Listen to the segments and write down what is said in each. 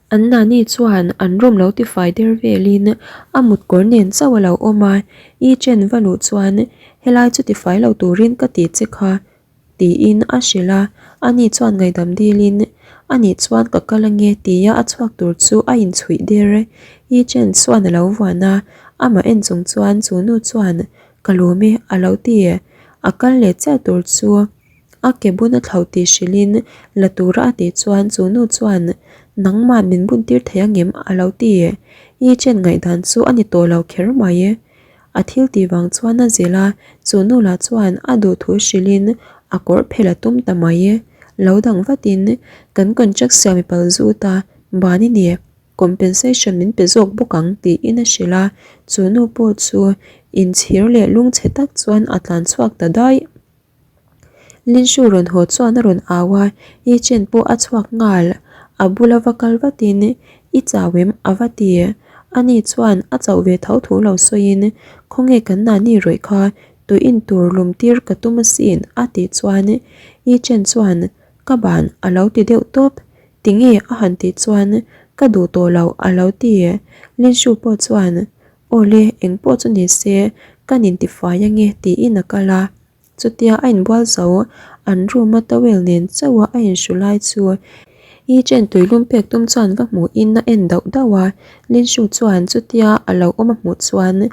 An nani chuan an room lo tifai der velin a mutkawr nen chauh a lo awm a, Yi Chen va luh chuan helai chu tifai lo turin ka ti che kha tiin a hrilh a, ani chuan ngaihdam dilin ani chuan ka kal ange tia a chhuak tur chu a inchhuih der. Yi Chen chuan a lo vuan a, amah en chung chuan chu nu chuan ka lawm e a lo ti. A kal leh chiah tur chu a ke bun a thlauh tih hrilhin la tura a tih chuan chu nu chuan nangmah min bun tir thei angem a lo ti. Yi Chen ngaihdan chu a ni tawh lo kher mai. A thil tih vang chuan a zilh a, chu nu lah chuan a duh thu hrilhin a kawrh phelh a tum ta mai. Lo dang vatin kan contract siam i pal zut a, ban i ni, compensation min pe zawk bawk ang tiin a hrilh a, chu nu pawh chu inchhir leh lungchhe tak chuan a tlan chhuak ta daih. Linshu rawn haw chuan a rawn au a, Yi Chen pawh a chhuak nghal. A bula va kal vatin, I chau em? a va ti. Ani chuan a chauh ve tho thu lo sawiin, Khawnge kan nani rawih kha, tui in tur lum tir ka tum asin a tih chuan Yi Chen chuan, Ka ban a lo ti deuh tawp. Tinge a han tih chuan, Ka duh tawh lo a lo ti. Linshu pawh chuan, Awle, engpawh chu ni se, kan intifai ange tiin a kal a. Chutia a inbual zo, an room a towel nen chauh a a inhru lai chu Yi Chen tuilum pek tum chuan va hmuhin a en dauh dauh a. Lin Shu chuan chutia a lo awm a hmuh chuan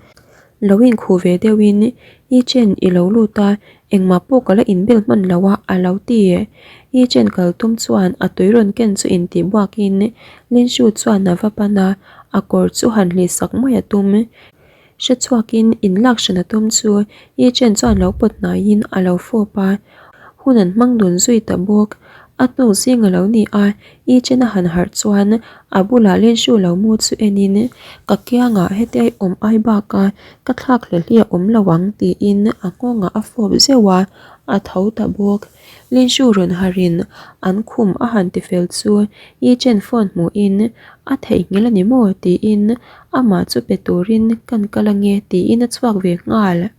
lo inkhuh ve deuhin Yi Chen i lo lut a, engmah pawh ka la inbel hman lo a a lo ti. Yi Chen kal tum chuan a tui rawn ken chu intih buakin Lin Shu chuan a va pan a, a kawr chu han hlih sak mai a tum. Hre chhuakin in lak hran a tum chu Yi Chen chuan lo pawt hnaiin a lo fawp a, hun an hmang dun zui ta bawk. A hnuk zing a lo ni a, Yi Chen a han harh chuan a bulah Lenshu lo mu chu enin ka kiangah hetia i awm ai baka ka thlak hle hle a awm lo ang tiin a nghawngah a fawp zeuh a, a tho ta bawk. Linshu rawn harin an khum a han ti fel chu Yi Chen phone hmuhin a theihnghilh a ni maw tiin amah chu pe turin kan kal ange tiin a chhuak ve nghal.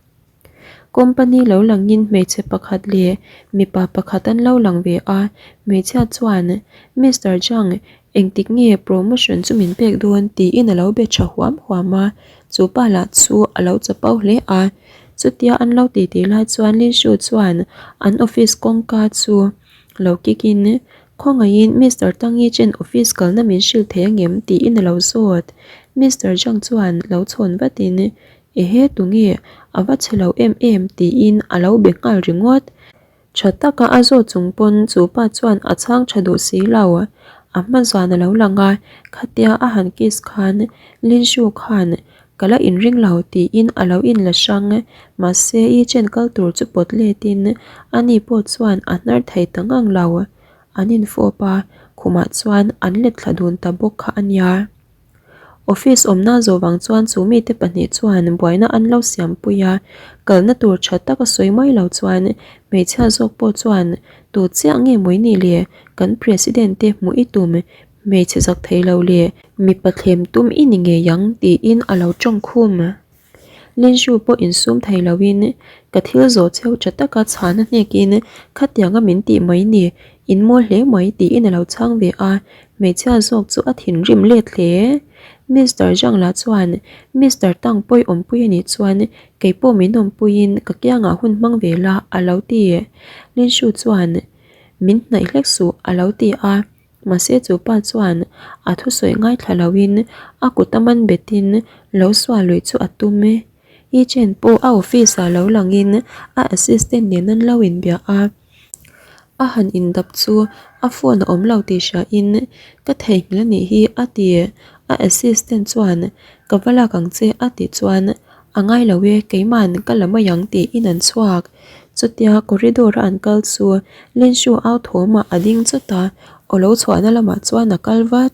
Company lo langin hmeichhe pakhat leh mipa pakhat an lo lang ve a, hmeichhia chuan Mister Zhang engtik nge promotion chu min pek dawn tiin a lo be tha huam huam a, chu pa lah chu a lo chapo hle a. Chutia an lo titi lai chuan Lin Shu chuan an office kawngka chu lo kick in, Khawngaihin Mister Tang Yi Chen office kalna min hrilh thei angem? tiin a lo zawt. Mister Zhang chuan lo chhawn vatin, Ehe tunge a va chhe lo em em tiin a lo be nghal ringawt. Tha taka a zawt chung pawn chu pa chuan a chhang tha duh si lo. A hma zan a lo lang a, khatia a han kiss khan Lin Shu khan ka la inring lo tiin a lo inla hrang. Mahse Yi Chen kal tur chu pawt letin ani pawh chuan a hnar thei ta ngang lo. An infawp a, khumah chuan an let thla dun ta bawk kha a nia. Office awmna zawh vang chuan chu mite pahnih chuan buaina an lo siampui a, kalna tur tha tak a sawi mai lo chuan hmeichhia zawk pawh chuan tu chiah nge mawi nih le kan president te hmuh i tum hmeichhe zak thei lo le mipa thlem tum i ni ngei ang tiin a lo tawng khum. Linshu pawh insum thei loin ka thil zawh cheu tha taka chhana hnekin khatianga min tih mai ni, in mawl hle mai tiin a lo chhang ve a, hmeichhia zawk chu a thinrim let hle. Mister Zhang lah chuan Mister Tang pawi awmpui a nih chuan kei pawh min awmpuiin ka kiangah hun hmang ve la a lo ti. Linshu chuan min hnaih hlek suh a lo ti a. Mahse chu pa chuan a thusawi ngaithla loin a kut a man betin lo suah luih chu a tum e. Yi Chen pawh a office ah lo langin a assistant nen an lo inbia a. A han indap chu a phone a awm lo tih hriain ka theihnghilh a nih hi a ti. A assistant chuan ka va lak ang che a tih chuan a ngai lo e keiman ka la mai ang tiin an chhuak. Chutia corridor a an kal chu Linshu au thawmah a ding chawt a, aw lo chhuahna lamah chuan a kal vat.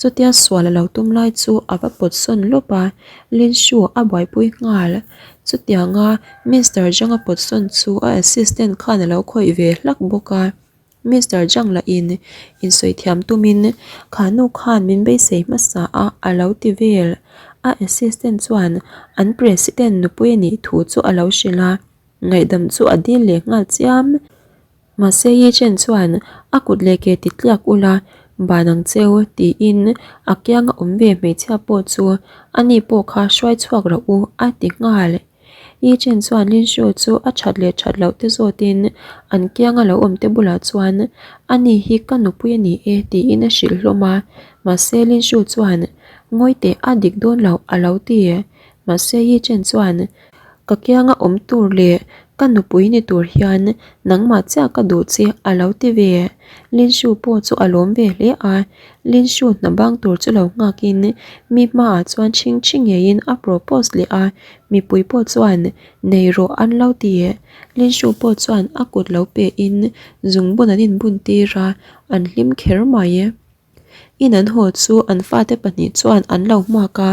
Chutia sual a lo tum lai chu a va pawt sawn lawp a, Linshu a buaipui nghal. Chutianga Mister Zhang a pawt sawn chu a assistant khan a lo khawih ve hlak bawk a. Mister Zhang lahin insawi thiam tumin kha nu khan min beisei hmasa a a lo ti vel. A assistant chuan an president nupui a nih thu chu a lo hrilh a. Ngaihdam chu a dil leh nghal chiam. Mahse Yi Chen chuan a kut leh ke ti tliak ula, Ban ang cheu, tiin a kianga awm ve hmeichhia pawh chu ani pawh kha hruai chhuak rawh u, a ti nghal. Yi Chen chuan Lin Shu chu a that leh that loh te zawtin an kianga lo awm te bulah chuan ani hi ka nupui a ni e tiin a hrilh hlawm a, mahse Lin Shu chuan ngawi teh a dik dawn loh a lo ti. Mahse Yi Chen chuan ka kianga awm tur leh ka nupui ni tur hian nangmah chiah ka duh che a lo ti ve. Lin Shu pawh chu a lawm ve hle a, Lin Shu hna bang tur chu lo nghakin mi hmaah chuan chhingchhi ngeiin a propose leh a, mipui pawh chuan nei rawh an lo ti. Lin Shu pawh chuan a kut lo pehin zungbun an inbun tir a, an hlim kher mai. In an haw chu an fate pahnih chuan an lo hmuak a,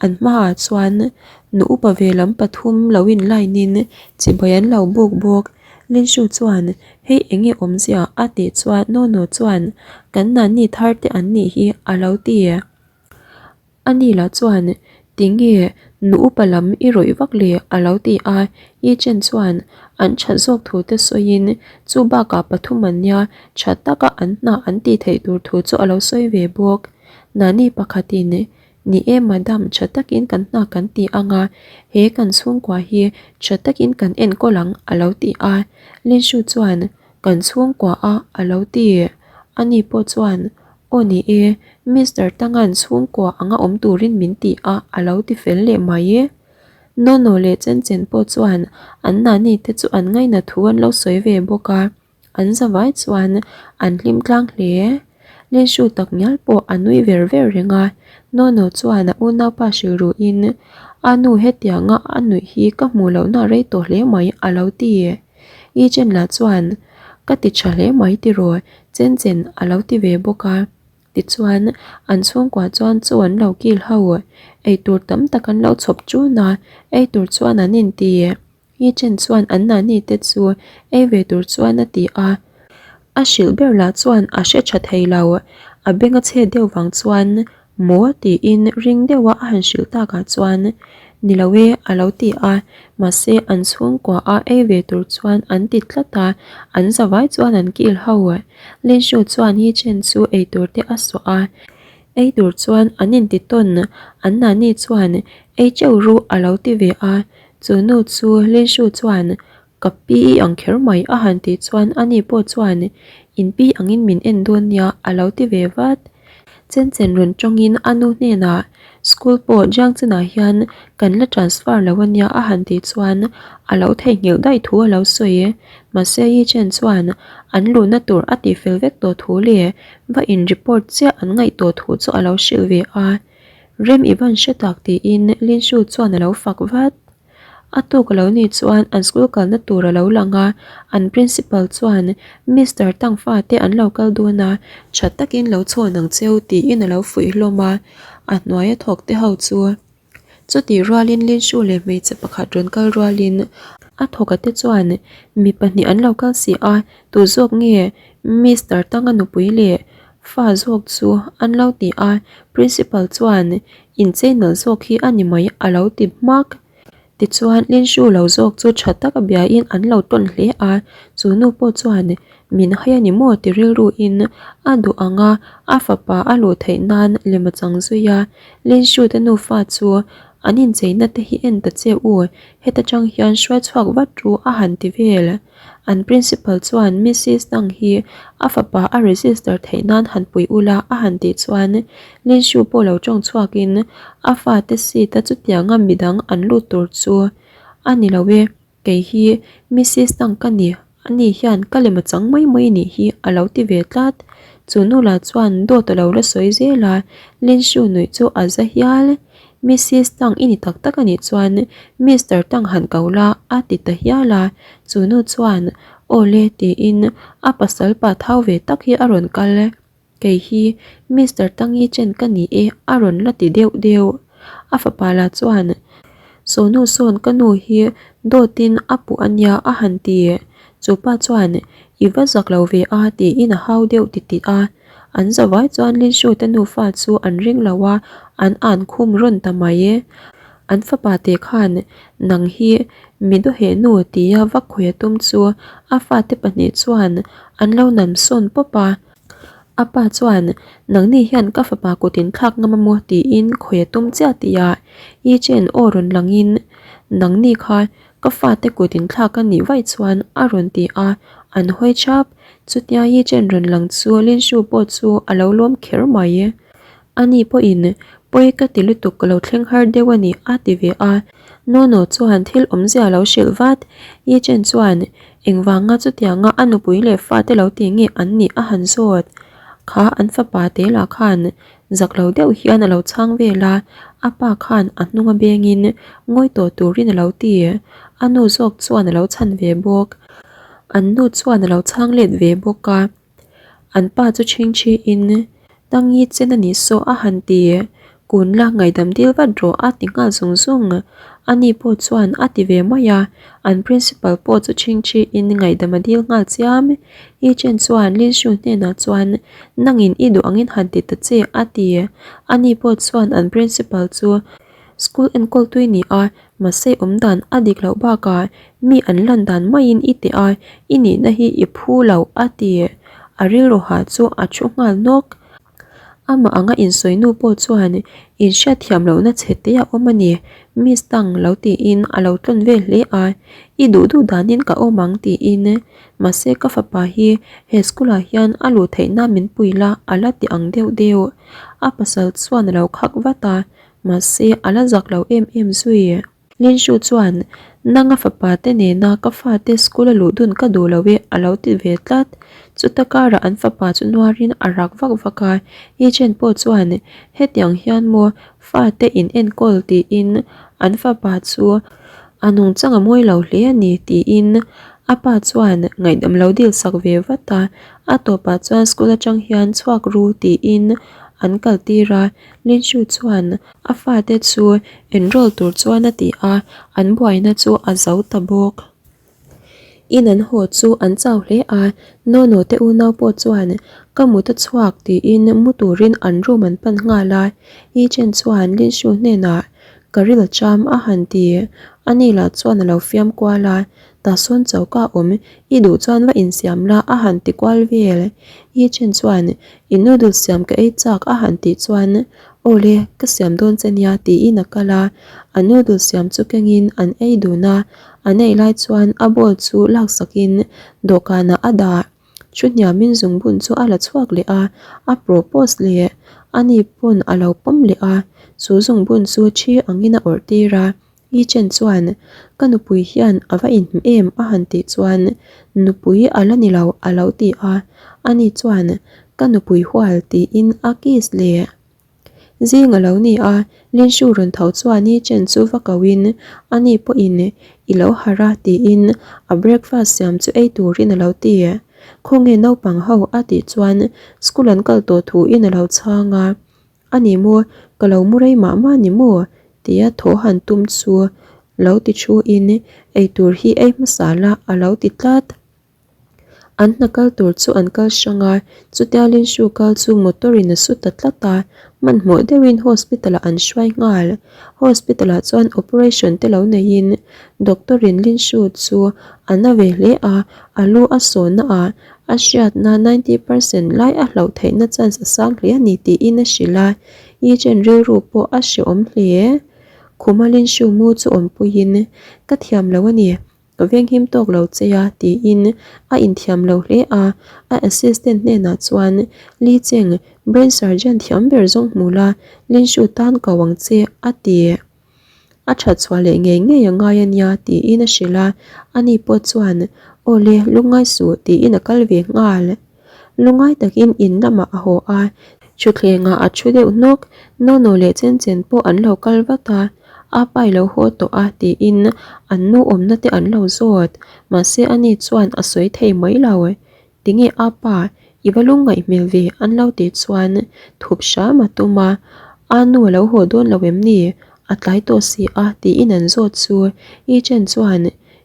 an hmaah chuan nu upa ve lam pathum lo in line in chibai an lo buk bawk. Linshu chuan hei eng nge awmzia a tih chuan Nono chuan kan nanni thar te an nih hi a lo ti. Ani lah chuan, Tinge nu upa lam i rawih vak le? a lo ti a. Yi Chen chuan an that zawk thu te sawiin chu bakah pathum an nia tha taka an hna an tih theih tur thu chu a lo sawi ve bawk. Nani pakhatin, Ni e madam, tha takin kan hna kan ti ang a, he kan chhungkua hi tha takin kan enkawl ang a lo ti a. Lin Shu chuan, Kan chhungkua a a lo ti. Ani pawh chuan, Aw ni e, Mister Tangan chhungkua anga awm turin min ti a a lo ti fel leh mai. Nono leh Chen Chen pawh chuan an nani te chu an ngaina thu an lo sawi ve bawk a, an zavai chuan an hlim tlang hle. Lenshu tak ngial pawh a nui ver ver reng a, Nono chuan a unaupa hrilh ruhin, A nu hetianga a nuih hi ka hmuh lohna rei tawh hle mai a lo ti. I Chen lah chuan, Ka ti tha hle mai tiraw, Chen Chen a lo ti ve bawk a. Tichuan, an chhungkua chuan chaw an lo kil ho. Eitur tam tak an lo chhawp ṭun a, eitur chuan an inti. I Chen chuan an nani te chu ei ve tur chuan a ti a. A hrilh ber lah chuan a hre tha thei lo. A beng a chhet deuh vang chuan Maw? tiin ring deuha a han hrilh takah chuan Ni lo e a lo ti a, mahse an chhungkua a ei ve tur chuan an ti tlat a, an zavai chuan an kil ho. Linshu chuan Yi Chen chu ei tur te a suah a, ei tur chuan an inti tawn, an nani chuan ei teuh ru a lo ti ve a, chu nu chu Linshu chuan Ka pi i ang kher mai a han tih chuan ani pawh chuan in pi angin min en dawn nia a lo ti ve vat. Chen chen rawn tawngin a nu hnenah school pawh Jiangchenah hian kan la transfer lo ania a han tih chuan a lo theihnghilh daih thu a lo sawi. Mahse Yi Chen chuan an luhna tur a tihfel vek tawh thu leh va in report chiah an ngaih tawh thu chu a lo hrilh ve a. Rem i van hre tak tiin Lin Shu chuan a lo fak vat. A tuk a lo nih chuan an school kalna tur a lo lang a, an principal chuan Mister Tang fate an lo kal dawn a, tha takin lo chhawn ang cheu tiin a lo fuih hlawm a, a hnuaia thawk te ho chu chutih rualin Linshu leh hmeichhe pakhat rawn kal rualin a thawka te chuan mi pahnih an lo kal si a, tu zawk nge Mister Tanga nupui leh fa zawk chu an lo ti a, principal chuan Inchei nalh zawk hi a ni mai a lo ti hmak. Tichuan Linshu lo zawk chu tha taka biain an lo tawn hle a, chu nu pawh chuan min hai a ni maw ti rilruin a duh ang a, a fapa a luh theih nan lem a chang zui a. Linshu te nufa chu an incheina te hi en ta che u, heta tang hian hruai chhuak vat ru a han ti vel. An principal chuan Mrs Tang hi a fapa a register theih nan han pui ula a han tih chuan Lin Shu pawh lo tawng chhuakin a fate seat a chutianga midang an lut tur chu a ni lo e, kei hi Mrs Tang ka ni, ani hian ka lem a chang mai mai nih hi a lo ti ve tlat. Chu nu lah chuan dawt a lo la sawi zel a, Lin Shu nuih chu a za hial. Mrs Tang i ni tak tak a nih chuan Mister Tang han ko la a ti ta hial a, chu nu chuan Aw le tiin a pasal pa thau ve tak hi a rawn kal. Kei hi Mister Tang i chen ka ni e a rawn la ti deuh deuh. A fapa lah chuan Saw nu sawn ka nu hi dawtin a puh a nia a han ti. Chu pa chuan I va zak lo ve a tiin a hau deuh titih a. An zavai chuan Linshu te nufa chu an ring lo a, an an khum rawn ta mai e. An fapa te khan nang hi mi dawheh nu tia va khawi a tum chu a fate pahnih chuan an lo nam sawn pawp a. A pa chuan, Nangni hian ka fapa kut in thlak ngam a maw? tiin khawi a tum chiah tih a Yi Chen aw rawn langin, Nangni kha ka fate kut in thlak a nih vaih chuan a rawn ti a, an hawi chap. Chutia Yi Chen rawn lang chu Lin Shu pawh chu a lo lawm kher mai. Ani pawhin, Pawi ka ti lutuk ka lo thleng har deuh a ni a ti ve a. Nono chuan thil awmzia a lo hrilh vat. Yi Chen chuan, Engvanga chutianga a nupui leh fate lo ti nge an nih a han zawt. Kha an fapa te lah khan zak lo deuh hian a lo chhang vel a, a pa khan a hnunga bengin ngawi tawh turin a lo ti. A nu zawk chuan a lo chhan ve bawk. An nu chuan a lo chhang let ve bawk a. An pa chu chhingchhiin, Tangi chen a nih saw a han ti. Kun la ngaihdam dil vat rawh a ti nghal zung zung. Ani pawh chuan a ti ve mai a, an principal pawh chu chhingchhiin ngaihdam a dil nghal chiam. Yi Chen chuan Lin Shu hnenah chuan, Nangin i duh angin han ti ta che a ti. Ani pawh chuan an principal chu school enkawl tui ni a, Mahse awm dan a dik loh bakah mi an lan dan maiin i teh a, i nihna hi i phu lo a ti. A rilru hah chu a thu nghal nawk. Amah anga insawi nu pawh chuan inhriatthiam lohna chhe te a awm a ni, Miss Tang lo tiin a lo tlawn vel hle a, I duh duh danin ka awm ang tiin. Mahse ka fapa hi he school ah hian a luh theihna min pui la a la ti ang deuh deuh. A pasal chuan a lo khak vat a, Mahse, a la zak lo em em zui. Linshu chuan, Nanga fapa te nena ka fate school a luh dun ka duh lo e a lo ti ve tlat. Chuta karah an fapa chu nuarin a rak vak vak a, Yi Chen pawh chuan, Hetiang hian maw fate in enkawl tiin an fapa chu a nungchang a mawi lo hle a ni tiin a pa chuan ngaihdam lo dil sak ve vat a, a tawpah chuan school atang hian chhuak ru tiin an kaltir a. Linshu chuan a fate chu enroll tur chuan a ti a, an buaina chu a zo ta bawk. In an haw chu an chau hle a, Nono te unau pawh chuan ka mut a chhuak tiin mu turin an room an pan nghal a, Yi Chen chuan Linshu hnenah ka ril a cham a han ti, ani lah chuan a lo fiam kual a, tah sawn choka awm i duh chuan va insiam la a han ti kual vel. Yi Chen chuan I noodle siam ka ei chak a han tih chuan Aw le, ka siam dawn che nia tiin a kal a, a noodle siam chu kengin an ei dun a, an ei lai chuan a bowl chu laksakin dawhkanah a dah. Thu hniamin zungbun chu a la chhuak leh a, a propose leh ani pawn a lo pawm leh a, chu zungbun chu thi angin a awrh tir a. Yi Chen chuan, Ka nupui hian a va inhmu em? a han tih chuan, Nupui a la ni lo a lo ti a. Ani chuan, Ka nupui hual tiin a kiss leh. Zing a lo ni a, Lin Shu rawn tho chuan Yi Chen chu va kohin, ani pawhin I lo harh a tiin a breakfast siam chu ei turin a lo ti. Khawnge naupang ho a tih chuan school an kal tawh thuin a lo chhang a. A ni maw, ka lo mu rei mah mah ni maw? tia thaw han tum chu lo ti thu in eitur hi ei hmasa la a lo ti tlat. An hna kal tur chu an kal hrang a, chutia Linshu kal chu motor in a su ta tlat a, hmanhmawh deuhin hospital ah an hruai nghal. Hospital ah chuan operation te lo neiin doctor in Linshu chu a na ve hle a, a lu a sawhna ah A hriatna 90% lai a hlauh theihna chance a sang hle a ni tiin a hrilh a, Yi Chen rilru pawh a hrehawm hle. Khuma Lin Shu mu chu awmpuiin, Ka thiam lo a ni, ka venghim tawk lo che a tiin a inthiam lo hle a, a assistant hnenah chuan, Li Cheng, brain surgeon thiam ber zawng hmu la, Lin Shu tan ko ang che a ti. A that chhuah leh ngei ngei a ngai a nia tiin a hrilh a, ani pawh chuan Aw le, lungngai suh tiin a kal ve nghal. Lungngai takin in lamah a haw a, thutthlengah a thu deuh hnawk, Nono leh Chen Chen pawh an lo kal vat a, a pa i lo haw tawh a tiin an nu awmna te an lo zawt, mahse ani chuan a sawi thei mai lo. Tinge a pa, i va lungngaih hmel ve an lo tih chuan thup hram a tum a, A nu a lo haw dawn lo em ni? A tlai tawh si a tiin an zawt chu Yi Chen chuan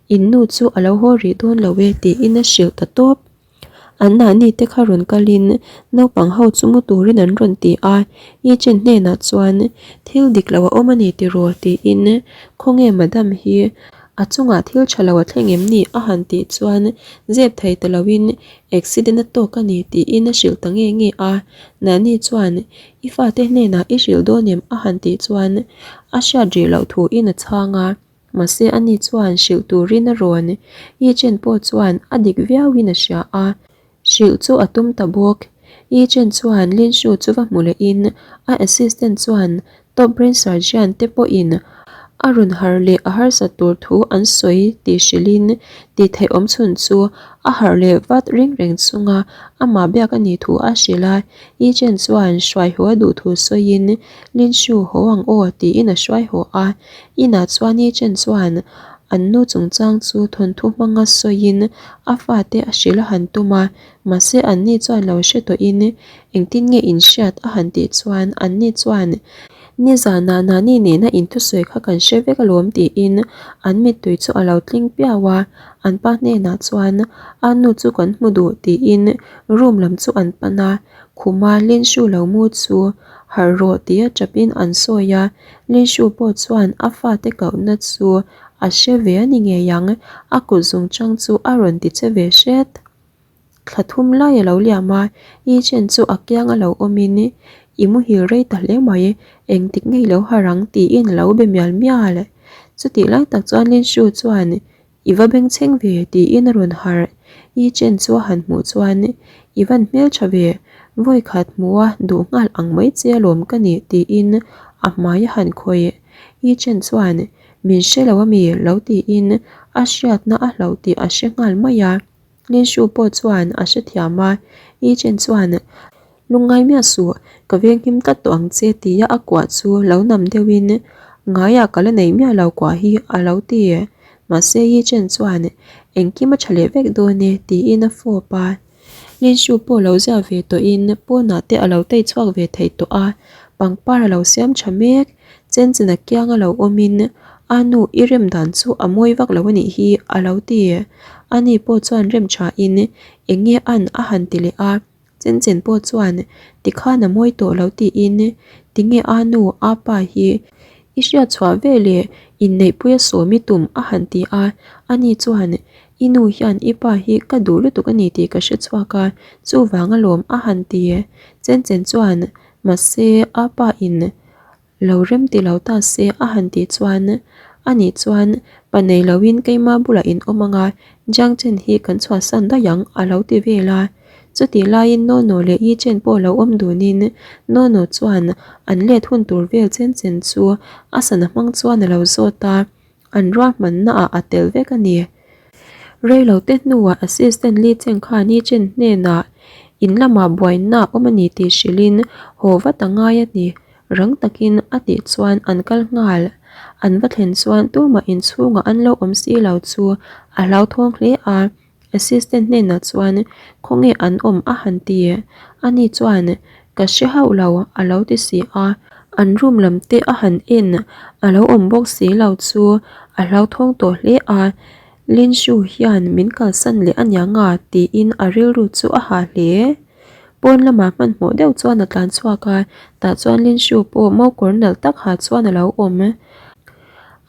In nu chu a lo haw rih dawn lo e tiin a hrilh ta tawp. An mahni te kha rawn kalin naupang ho chu mu turin an rawn ti a, Yi Chen hnenah chuan Thil dik lo a awm a ni tiraw tiin Khawnge madam hi? A chungah thil tha lo a thleng em ni? a han tih chuan zep thei ta loin accident a tawk a ni tiin a hrilh ta nge nge a. Nani chuan I fate hnenah i hrilh dawn em? a han tih chuan a hriat rih loh thuin a chhang a. Mahse ani chuan hrilh turin a rawn Yi Chen pawh chuan a dik viauin a hria a. Hrilh chu a tum ta bawk. Yi Chen chuan Lin Shu chu va hmu lehin a assistant chuan top brain surgeon te pawhin a rawn harh leh a harsat tur thu an sawi tih hrilhin tih theih awm chhun chu a harh leh vat ring reng chunga amah biak a nih thu a hrilh a. Yi Chen chuan hruai haw a duh thu sawiin Lin Shu haw ang aw tiin a hruai haw a. Inah chuan Yi Chen chuan an nu chungchang chu thawnthu hmanga sawiin a fate a hrilh a han tum a, mahse anni chuan lo hre tawhin engtin nge in hriat a han tih chuan anni chuan nizanah Nani nena inthusawi kha kan hre vek alawm tiin an mittui chu a lo tling piau a, an pa hnenah chuan a nu chu kan hmu duh tiin room lam chu an pan a, khuma Linshu lo mu chu harh rawh tia tap in an sawi a, Linshu pawh chuan a fate kohna chu A hre ve a ni ngei ang, a kut zung chang chu a rawn ti che ve hret. Thla thum lai a lo liam a, Yi Chen chu a kiang a lo awmin, I muhil rei ta hle mai, engtik ngei lo harh ang tiin a lo be mial mial. Chutih lai tak chuan Lin Shu chuan, I va bengchheng ve tiin a rawn harh. Yi Chen chu a han hmuh chuan, I van hmeltha ve, vawi khat hmuh a duh nghal ang mai che alawm ka nih tiin a hmai a han khawih. Yi Chen chuan, Min hre lo ami? lo tiin a hriatna a hlauh tih a hre nghal mai a. Lin Shu pawh chuan a hrethiam a, Yi Chen chuan, Lungngai miah suh, ka venghim tlat tawh ang che tia a kuah chu lo nam deuhin, Ngaiah ka la nei miah lo kuah hi a lo ti. Mahse Yi Chen chuan, Engkim a tha leh vek dawn e tiin a fawp a. Linshu pawh lo ziah ve tawhin pawnah te a lo tei chhuak ve thei tawh a, pangpar a lo siam tha mek. Chenchena kianga lo awmin a nu i rem dan chu a mawi vak lo a nih hi a lo ti. Ani pawh chuan rem thain eng nge an a han ti leh a, Chenchen pawh chuan tikhan a mawi tawh lo tiin tinge a nu a pa hi i hriat chhuah veleh inneihpui a sawm i tum a han ti a, ani chuan I nu hian i pa hi ka duh lutuk a ni tih ka hre chhuak a, chuvang alawm a han ti. Chen chen chuan mahse a pa in lo rem ti lo ta se a han tih chuan ani chuan pa nei loin keima bulah in awm ang a, Jiang Chen hi kan chhuahsan daih ang a lo ti vel a. Chutih laiin Nono leh Yi Chen pawh lo awm dunin Nono chuan an let hun tur vel Chen Chen chu a sana hmang chuan a lo zawt a. An ruahmanna ah a tel vek a ni. Reilote hnuah Assistant Li Cheng khan Yi Chen hnenah in lamah buaina a awm a ni tih hrilhin haw vat a ngai a ni. Rang takin a tih chuan an kal nghal. An va thlen chuan tumah inchhungah an lo awm si lo chu a hlauthawng hle a. Assistant hnenah chuan khawnge an awm a han ti. Ani chuan ka hre hauh lo a lo ti si a, an room lam te a han en a lo awm bawk si lo chu a hlauthawng tawh hle a, Lin Shu hian min kalsan leh aniang a tiin a rilru chu a hah hle. Pawn lamah hmanhmawh deuh chuan a tlan chhuak a, tah chuan Lin Shu pawh mokawr nalh tak ha chuan a lo awm.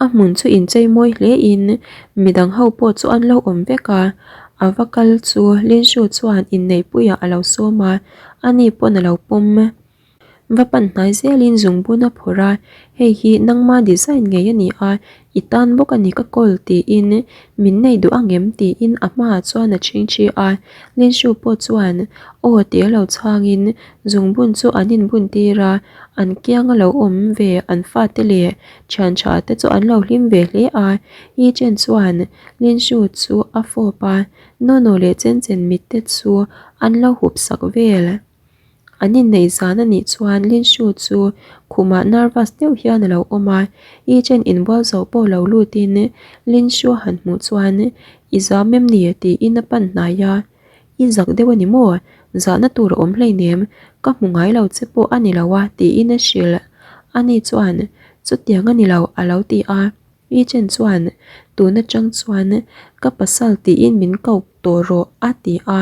A hmun chu inchei mawi hle in midang ho pawh chu an lo awm vek a, a va kal chu Lin Shu chuan inneihpuiah a lo sawm a, ani pawn a lo pawm. Va pan hnai zelin zungbun a phawrh a, hei hi nangma design ngei a ni a, i tan bawk a ni ka kawl tiin min nei duh angem tiin a hmaah chuan a chhingchhi a, Lin Shu pawh chuan aw tia lo chhangin zungbun chu an inbun tir a, an kianga lo awm ve an fate leh thian tha te chu an lo hlim ve hle a, Yi Chen chuan Lin Shu chu a fawp a, Nono leh Chen Chen mit te chu an lo hup sak vel. An inneih zan a nih chuan Lin Shu chu khumah nervous deuh hian a lo awm a, Yi Chen inbual zo pawh lo lutin Lin Shu a han hmuh chuan I zam em ni? tiin a pan hnai a. I zak deuh a ni maw? Zahna tur a awm hleinem, ka hmu ngai lo che pawh a ni lo a tiin a hrilh. Ani chuan, Chutiang a ni lo a lo ti a. I chen chuan, Tun atang chuan ka pasal tiin min ko tawh rawh a ti a.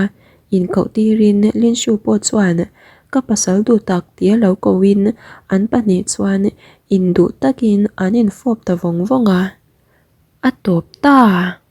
Inkoh tirin Linshu pawh chuan, Ka pasal duh tak tia lo koin an pahnih chuan induh takin an infawp ta vawng vawng a. A tawp ta.